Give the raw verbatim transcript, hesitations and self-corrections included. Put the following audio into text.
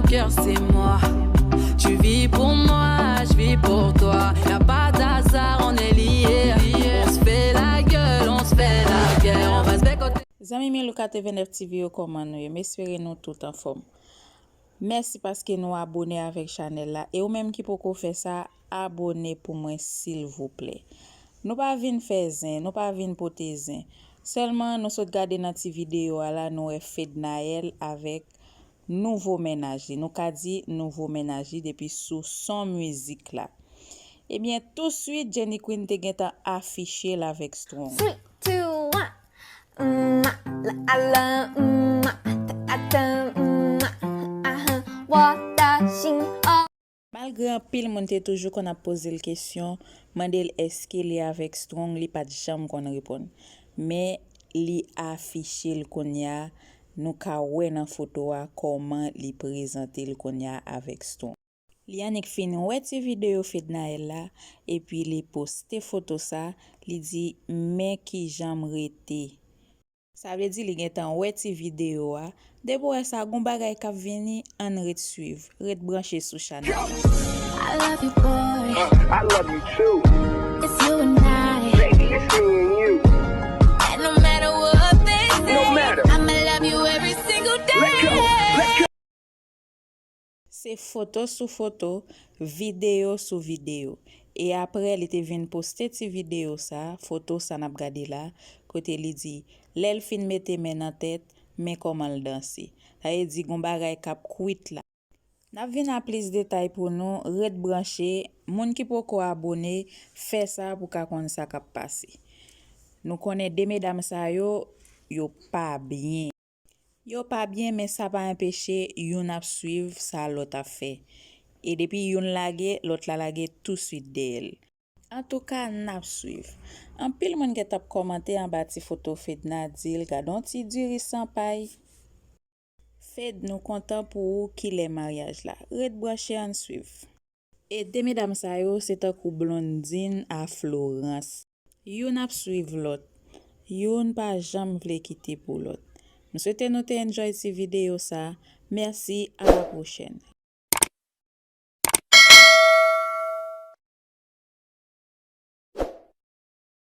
Cœur, c'est moi. Tu vis pour moi, je vis pour toi. Y a pas d'hasard, on est liés. On se fait la gueule, on se fait la guerre. On va se bécoter. Zanmi Milou katrevenèf T V yo, kòman nou ye? M espere nou tout anfòm. Mèsi paske nou abone avèk chanèl la. E ou menm ki poko fè sa, abone pou mwen silvouplè. Nou pa vin fè zen, nou pa vin pote zen. Sèlman nou sot gade nan ti videyo a la, nou wè Fednaelle avèk nouvo mennaj li. Nou ka di nouvo mennaj li depi sou son mizik la. Ebyen, touswit, Jenny Queen te gentan afiche l avèk Strong. Three, two, one. Mm, la, la, mm, ta, ta, ta, mm, ah, ah, 我的心, oh. Malgre anpil moun te toujou konn ap poze l kesyon, mande l èske li avèk Strong, li pa t janm konn reponn. Men li afiche l kounye a, nou ka wè nan foto a kòman li prezante l kounye a avèk Strong. Li annik fin wè ti videyo Fednaelle la, epi li poste foto sa, li di, "Men kijan m rete." Sa vle di li gentan wè ti videyo a. Depi w wè sa, gon bagay k ap vini, ann ret swiv, ret branche sou chanèl. I love you, boy. I love you too. It's you and I. Baby, it's me and you. And no matter what they say, no matter. I'ma love you every single day. Let go. Let go. Se foto sou foto, videyo sou videyo. E apre, li te vin poste ti videyo sa, foto sa n ap gade la, kote li di, lè l fin mete men nan tèt, men kòman l danse. Sa vle di, gon bagay k ap kwit la. N ap vin a plis detay pou nou, ret branche. Moun ki poko abone, fè sa pou w ka konn sa k ap pase. Nou konnen de medam sa yo, yo pa byen. Yo pa byen, men sa pa anpeche youn ap swiv sa lòt ap fè. E depi youn lage, lòt la lage touswit dèyè l. Antouka, n ap swiv. Anpil moun gentan ap kòmante anba ti foto Fedna, di l, "Gad on ti diri san pay." Fed, nou kontan pou ou, kilè maryaj la? Ret branche, ann swiv. E de medam sa yo, se tankou Blondine a Florence. Youn ap swiv lòt. Youn pa janm vle kite pou lòt. M swete nou te enjoy ti videyo sa. Mèsi, a la pwochèn.